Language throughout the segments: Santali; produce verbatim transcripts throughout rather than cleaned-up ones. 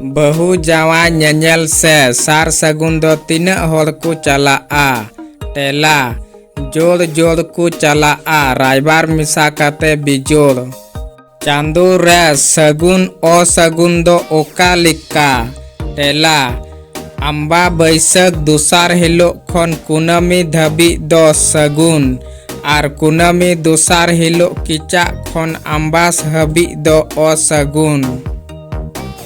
ᱵᱟᱹᱦᱩ ᱡᱟᱶᱟᱭ ᱧᱮᱧᱮᱞ ᱥᱮ ᱥᱟᱨ ᱥᱟᱹᱜᱩᱱ ᱫᱚ ᱛᱤᱱᱟᱹᱜ ᱦᱚᱲ ᱠᱚ ᱪᱟᱞᱟᱜᱼᱟ? ᱛᱮᱞᱟ, ᱡᱳᱲ ᱡᱳᱲ ᱠᱚ ᱪᱟᱞᱟᱜᱼᱟ, ᱨᱟᱭᱵᱟᱨ ᱢᱮᱥᱟ ᱠᱟᱛᱮ ᱵᱤᱡᱳᱲ᱾ ᱪᱟᱸᱫᱳ ᱨᱮ ᱥᱟᱹᱜᱩᱱ ᱚᱥᱟᱹᱜᱩᱱ ᱫᱚ ᱚᱠᱟ ᱞᱮᱠᱟ? ᱛᱮᱞᱟ, ᱟᱢᱵᱟ ᱵᱟᱹᱭᱥᱟᱹᱠᱷ ᱫᱚᱥᱟᱨ ᱦᱤᱞᱳᱜ ᱠᱷᱚᱱ ᱠᱩᱱᱟᱹᱢᱤ ᱫᱷᱟᱹᱵᱤᱡ ᱫᱚ ᱥᱟᱹᱜᱩᱱ, ᱟᱨ ᱠᱩᱱᱟᱹᱢᱤ ᱫᱚᱥᱟᱨ ᱦᱤᱞᱳᱜ ᱠᱮᱪᱟᱜ ᱠᱷᱚᱱ ᱟᱢᱵᱟᱥ ᱦᱟᱹᱵᱤᱡ ᱫᱚ ᱚᱥᱟᱹᱜᱩᱱ᱾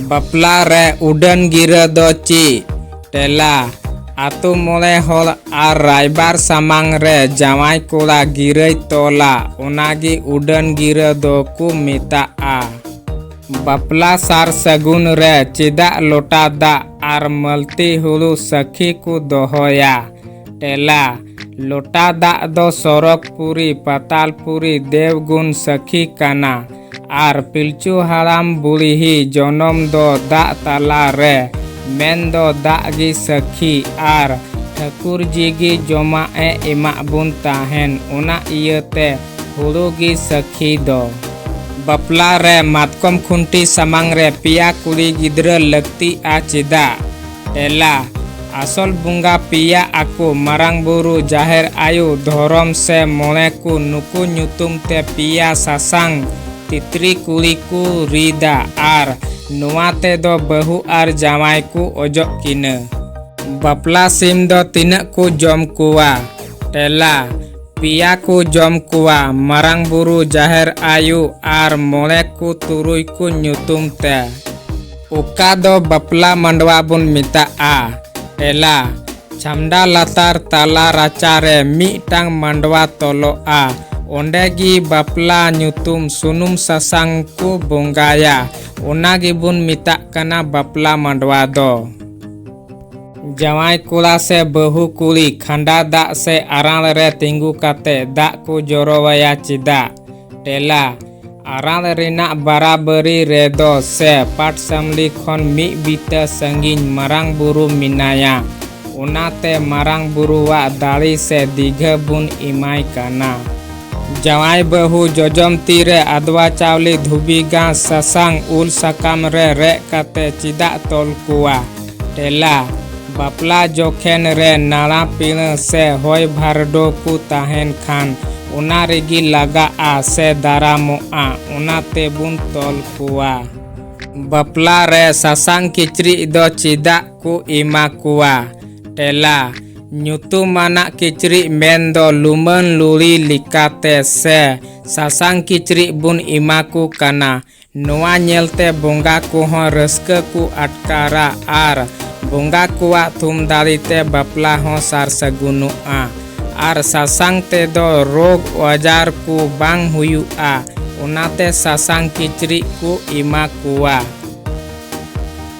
ᱵᱟᱯᱞᱟ ᱨᱮ ᱩᱰᱟᱹᱱ ᱜᱤᱨᱟᱹ ᱫᱚ ᱪᱮᱫ? ᱛᱮᱞᱟ, ᱟᱛᱳ ᱢᱚᱬᱮ ᱦᱚᱲ ᱟᱨ ᱨᱟᱭᱵᱟᱨ ᱥᱟᱢᱟᱝ ᱨᱮ ᱡᱟᱶᱟᱭ ᱠᱚᱲᱟ ᱜᱤᱨᱟᱹᱭ ᱛᱚᱞᱟ, ᱚᱱᱟᱜᱮ ᱩᱰᱟᱹᱱ ᱜᱤᱨᱟᱹ ᱫᱚᱠᱚ ᱢᱮᱛᱟᱜᱼᱟ᱾ ᱵᱟᱯᱞᱟ ᱥᱟᱨ ᱥᱟᱹᱜᱩᱱ ᱨᱮ ᱪᱮᱫᱟᱜ ᱞᱚᱴᱟ ᱫᱟᱜ ᱟᱨ ᱢᱟᱹᱞᱛᱤ ᱦᱩᱲᱩ ᱥᱟᱹᱠᱷᱤ ᱠᱚ ᱫᱚᱦᱚᱭᱟ? ᱛᱮᱞᱟ, ᱞᱚᱴᱟ ᱫᱟᱜ ᱫᱚ ᱥᱚᱨᱚᱜᱽᱯᱩᱨᱤ, ᱯᱟᱛᱟᱞᱯᱩᱨᱤ, ᱫᱮᱣᱜᱩᱱ ᱥᱟᱹᱠᱷᱤ ᱠᱟᱱᱟ᱾ ᱟᱨ ᱯᱤᱞᱪᱩ ᱦᱟᱲᱟᱢ ᱵᱩᱲᱦᱤ ᱡᱚᱱᱚᱢ ᱫᱚ ᱫᱟᱜ ᱛᱟᱞᱟ ᱨᱮ, ᱢᱮᱱ ᱫᱚ ᱫᱟᱜ ᱜᱮ ᱥᱟᱹᱠᱷᱤ᱾ ᱟᱨ ᱴᱷᱟᱹᱠᱩᱨ ᱡᱤ ᱜᱮ ᱡᱚᱢᱟᱜ ᱮ ᱮᱢᱟᱜ ᱵᱚᱱ ᱛᱟᱦᱮᱱ, ᱚᱱᱟ ᱤᱭᱟᱹᱛᱮ ᱦᱩᱲᱩ ᱜᱮ ᱥᱟᱹᱠᱷᱤ ᱫᱚ᱾ ᱵᱟᱯᱞᱟ ᱨᱮ ᱢᱟᱛᱠᱚᱢ ᱠᱷᱩᱱᱴᱤ ᱥᱟᱢᱟᱝ ᱨᱮ ᱯᱮᱭᱟ ᱠᱩᱲᱤ ᱜᱤᱫᱽᱨᱟᱹ ᱞᱟᱹᱠᱛᱤᱜᱼᱟ ᱪᱮᱫᱟᱜ? ᱛᱮᱞᱟ, ᱟᱥᱚᱞ ᱵᱚᱸᱜᱟ ᱯᱮᱭᱟ ᱟᱠᱚ, ᱢᱟᱨᱟᱝ ᱵᱩᱨᱩ, ᱡᱟᱦᱮᱨ ᱟᱭᱳ, ᱫᱷᱚᱨᱚᱢ ᱥᱮ ᱢᱚᱬᱮ ᱠᱚ, ᱱᱩᱠᱩ ᱧᱩᱛᱩᱢ ᱛᱮ ᱯᱮᱭᱟ ᱥᱟᱥᱟᱝ ᱛᱤᱛᱨᱤ ᱠᱩᱲᱤ ᱠᱚ ᱨᱤᱫᱟ ᱟᱨ ᱱᱚᱣᱟ ᱛᱮᱫᱚ ᱵᱟᱹᱦᱩ ᱟᱨ ᱡᱟᱶᱟᱭ ᱠᱚ ᱚᱡᱚᱜ ᱠᱤᱱᱟᱹ᱾ ᱵᱟᱯᱞᱟ ᱥᱤᱢ ᱫᱚ ᱛᱤᱱᱟᱹᱜ ᱠᱚ ᱡᱚᱢ ᱠᱚᱣᱟ? ᱛᱮᱞᱟ, ᱯᱮᱭᱟ ᱠᱚ ᱡᱚᱢ ᱠᱚᱣᱟ, ᱢᱟᱨᱟᱝ ᱵᱩᱨᱩ, ᱡᱟᱦᱮᱨ ᱟᱭᱳ ᱟᱨ ᱢᱚᱬᱮ ᱠᱚ ᱛᱩᱨᱩᱭ ᱠᱚ ᱧᱩᱛᱩᱢ ᱛᱮ᱾ ᱚᱠᱟ ᱫᱚ ᱵᱟᱯᱞᱟ ᱢᱟᱰᱣᱟ ᱵᱚᱱ ᱢᱮᱛᱟᱜᱼᱟ? ᱛᱮᱞᱟ, ᱪᱷᱟᱢᱰᱟ ᱞᱟᱛᱟᱨ ᱛᱟᱞᱟ ᱨᱟᱪᱟ ᱨᱮ ᱢᱤᱫᱴᱟᱝ ᱢᱟᱰᱣᱟ ᱛᱚᱞᱚᱜᱼᱟ, ᱚᱸᱰᱮ ᱜᱮ ᱵᱟᱯᱞᱟ ᱧᱩᱛᱩᱢ ᱥᱩᱱᱩᱢ ᱥᱟᱥᱟᱝ ᱠᱚ ᱵᱚᱸᱜᱟᱭᱟ, ᱚᱱᱟ ᱜᱮᱵᱚᱱ ᱢᱮᱛᱟᱜ ᱠᱟᱱᱟ ᱵᱟᱯᱞᱟ ᱢᱟᱰᱣᱟ ᱫᱚ᱾ ᱡᱟᱶᱟᱭ ᱠᱚᱲᱟ ᱥᱮ ᱵᱟᱹᱦᱩ ᱠᱩᱲᱤ ᱠᱷᱟᱸᱰᱟ ᱫᱟᱜ ᱥᱮ ᱟᱨᱟᱬ ᱨᱮ ᱛᱤᱸᱜᱩ ᱠᱟᱛᱮ ᱫᱟᱜ ᱠᱚ ᱡᱚᱨᱚᱣᱟᱭᱟ ᱪᱮᱫᱟᱜ? ᱛᱮᱞᱟ, ᱟᱨᱟᱬ ᱨᱮᱱᱟᱜ ᱵᱟᱨᱟᱵᱟᱹᱨᱤ ᱨᱮᱫᱚ ᱥᱮ ᱯᱟᱴᱥᱟᱢᱞᱤ ᱠᱷᱚᱱ ᱢᱤᱫ ᱵᱤᱛᱟᱹ ᱥᱟᱺᱜᱤᱧ ᱢᱟᱨᱟᱝ ᱵᱩᱨᱩ ᱢᱮᱱᱟᱭᱟ, ᱚᱱᱟᱛᱮ ᱢᱟᱨᱟᱝ ᱵᱩᱨᱩᱣᱟᱜ ᱫᱟᱲᱮ ᱥᱮ ᱫᱤᱜᱷᱟᱹ ᱵᱚᱱ ᱮᱢᱟᱭ ᱠᱟᱱᱟ᱾ ᱡᱟᱶᱟᱭ ᱵᱟᱹᱦᱩ ᱡᱚᱡᱚᱢ ᱛᱤ ᱨᱮ ᱟᱫᱽᱣᱟ ᱪᱟᱣᱞᱮ, ᱫᱷᱩᱵᱤ ᱜᱷᱟᱥ, ᱥᱟᱥᱟᱝ, ᱩᱞ ᱥᱟᱠᱟᱢ ᱨᱮ ᱨᱮᱫ ᱠᱟᱛᱮ ᱪᱮᱫᱟᱜ ᱛᱚᱞ ᱠᱚᱣᱟ? ᱛᱮᱞᱟ, ᱵᱟᱯᱞᱟ ᱡᱚᱠᱷᱮᱱ ᱨᱮ ᱱᱟᱲᱟ ᱯᱤᱲᱟᱹ ᱥᱮ ᱦᱚᱭ ᱵᱷᱟᱨᱰᱳ ᱠᱚ ᱛᱟᱦᱮᱱ ᱠᱷᱟᱱ ᱚᱱᱟ ᱨᱮᱜᱮ ᱞᱟᱜᱟᱜᱼᱟ ᱥᱮ ᱫᱟᱨᱟᱢᱚᱜᱼᱟ, ᱚᱱᱟᱛᱮ ᱵᱚᱱ ᱛᱚᱞ ᱠᱚᱣᱟ᱾ ᱵᱟᱯᱞᱟ ᱨᱮ ᱥᱟᱥᱟᱝ ᱠᱤᱪᱨᱤᱡ ᱫᱚ ᱪᱮᱫᱟᱜ ᱠᱚ ᱮᱢᱟ ᱠᱚᱣᱟ? ᱛᱮᱞᱟ, ᱧᱩᱛᱩᱢᱟᱱᱟᱜ ᱠᱤᱪᱨᱤᱡ ᱢᱮᱱᱫᱚ ᱞᱩᱢᱟᱹᱝ ᱞᱩᱲᱤ ᱞᱮᱠᱟᱛᱮ ᱥᱮ ᱥᱟᱥᱟᱝ ᱠᱤᱪᱨᱤᱡ ᱵᱚᱱ ᱮᱢᱟ ᱠᱚ ᱠᱟᱱᱟ᱾ ᱱᱚᱣᱟ ᱧᱮᱞᱛᱮ ᱵᱚᱸᱜᱟ ᱠᱚᱦᱚᱸ ᱨᱟᱹᱥᱠᱟᱹ ᱠᱚ ᱟᱴᱠᱟᱨᱟ ᱟᱨ ᱵᱚᱸᱜᱟ ᱠᱚᱣᱟᱜ ᱛᱷᱩᱢ ᱫᱟᱲᱮᱛᱮ ᱵᱟᱯᱞᱟ ᱦᱚᱸ ᱥᱟᱨ ᱥᱟᱹᱜᱩᱱᱚᱜᱼᱟ᱾ ᱟᱨ ᱥᱟᱥᱟᱝ ᱛᱮᱫᱚ ᱨᱳᱜᱽ ᱟᱡᱟᱨ ᱠᱚ ᱵᱟᱝ ᱦᱩᱭᱩᱜᱼᱟ, ᱚᱱᱟᱛᱮ ᱥᱟᱥᱟᱝ ᱠᱤᱪᱨᱤᱡ ᱠᱚ ᱮᱢᱟ ᱠᱚᱣᱟ᱾